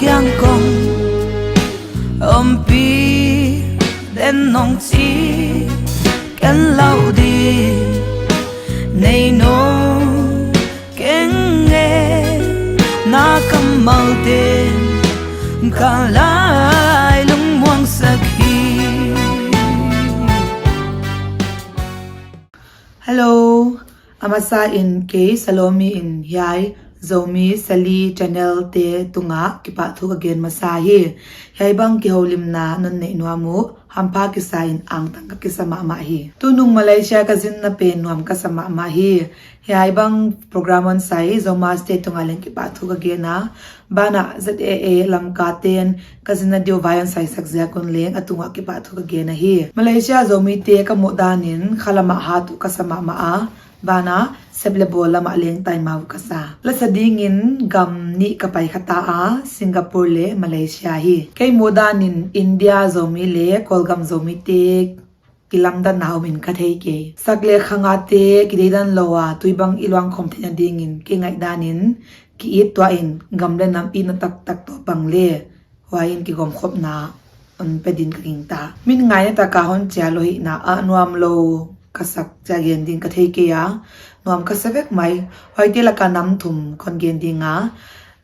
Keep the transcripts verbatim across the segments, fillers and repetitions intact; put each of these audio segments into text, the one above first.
Yang kong ompi den nong ci ken lau di nei no keng e na kammal ten ka lai lungmuang sak hi. Hello. A masa in kei Salomi in hiai Zomi Sali channel te tungah kipahthu ka gen masa hi. Hiai bang kiholimna non neih nuam uh hampha kisa in angtang ka kisa mahmah hi. Tunung Malaysia ka zinna pen nuam ka sa mahmah hi. Hiai bang program hon sai Zomi State tungah leng kipahthu ka gen a, banah Z A A Lamka ten ka zinna diu vai hon saisak ziak un leng a tungah kipahthu ka gen ahi. Malaysia Zomite ka muh danin khalamah hat uh ka sa mahmah a, banah sep le bawl lamah leng taimau ka sa. Lasa dingin gam nih ka pai khata a, Singapore le Malaysia hi. Kei muh danin India Zomi le Kawlgam Zomite kilamdanna om in ka thei kei. Sak le khangate kideidan lo a, tui bang i luang khawm theihna dingin kei ngaih danin ki-it tuah in gam le nam itna taktak tawh bang le huai in kigawmkhopna hon pia din ka gingta. Min ngaina taka hon cial uh hihna ah nuam lo ka sak cia gen din ka thei kei a, nuam ka sa vek mai. Huaite laka nam thum kon gen ding a,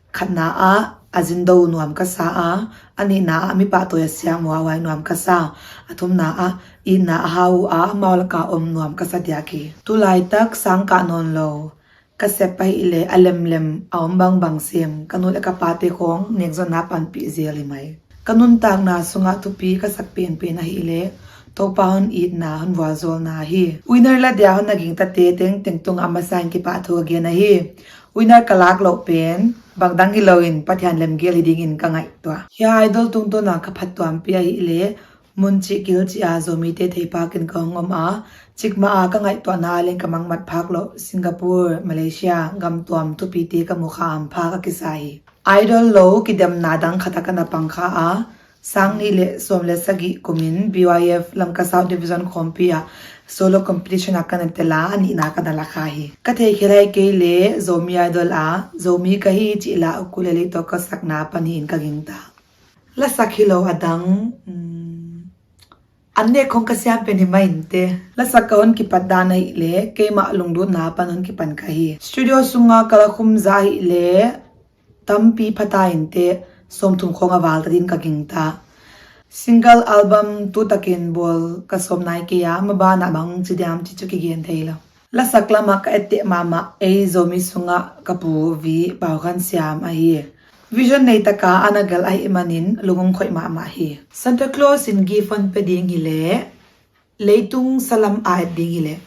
khatna ah a zindo nuam ka sa a, a nihna ah mi pahtawi a siam uh a huai nuam ka sa, a thumna ah itna a hau uh a amau laka om nuam ka sa diak hi. Tulaitak sang kah nawn lo ka sep ahih leh a lemlem a om bangbang sem ka nu le ka pate khawng nekzonna panpih zel hi mai. Ka nuntakna sungah thupi ka sak penpen ahih leh Topa hon itna hon vualzawlna hi. Winner la dia hon na gingtate tengteng tungah a masa in kipahthu ka gen ahi. Winner ka lak loh pen bangdang hi loin Pathian lemgel hi dingin ka ngaihtuah. Hiai Idol tungtawna ka phattuampi ahih leh mun cih gil cih a Zomite theipakin ka hong om a, cikmah a ka ngaihtuahna leng ka mangmat phak loh Singapore, Malaysia gamtuam thupite ka mukha hampha ka kisa hi. Idol lo kidemna dang khat ah ka na pangkha a, sang nih le sawm le sagih kumin B Y F Lamka South Division khawmpi ah solo competition ah ka na tel a, a nihna ka na lakha hi. Ka theikhial ahi kei leh Zomi Idol ah Zomi ka hi cih la ukulele tawh ka sakna pan hi in ka gingta. Lasak hi lo a dang, um, an nek khong ka siam pen hi mai inte. Lasak ka hon kipat dan ahih leh keimah lunglutna pan hon kipan ka hi. Studio sunga ka la khum zah ahih leh tampi phata inte, sawmthum khong a val ta din ka gingta. Single album tutakin bawl ka sawm nai kei a, mabanah bang ci diam ci cu kigen thei lo. Lasak lamah ka etteh mahmah ei Zomi sungah ka pu Vi Pau Khan Siam ahi. Vision nei taka a na gelh ahih manin lungum khoih mahmah hi. Santa Claus in gift hon pia ding hileh, leitung salam a et ding hileh,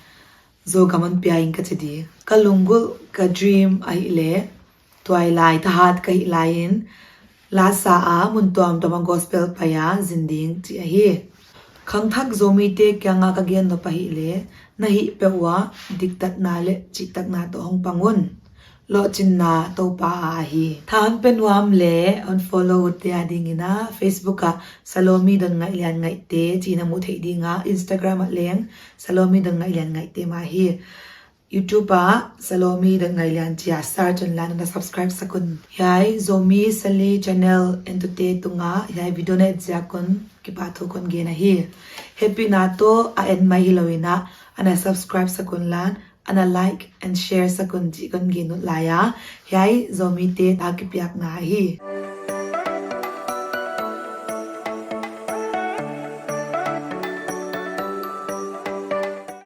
Zogam hon pia in ka ci di. Ka lunggulh ka dream ahih leh tuailai thahat ka hih lai-in Lhasa a mun tuamtuam a gospel pai a zin ding cih ahi. Khangthak Zomite kiangah ka gen nop ahih leh na hih peuh uh ah diktatna le cihtakna tawh hong pang un. Lawhcinna Topa a ahi. Tha hon pia nuam le hon follow uh te a dingin ah Facebook ah Salomi Don Ngaih Lian Ngaihte ci-in a muh theih ding a, Instagram ah leng Salomi Don Ngaih Lian Ngaihte mah hi. YouTube ah Salomi Don Ngaih Lian ci-a search un la, na subscribe sak un. Hiai Zomi Sali channel entute tungah hiai video na et ziak un kipahthu kon gen ahi. Hehpihna tawh a en mai hi lo in ah, ana subscribe sak un la, ana like and share sak un cih kon gen ut lai a, hiai Zomite tha kipiakna ahi.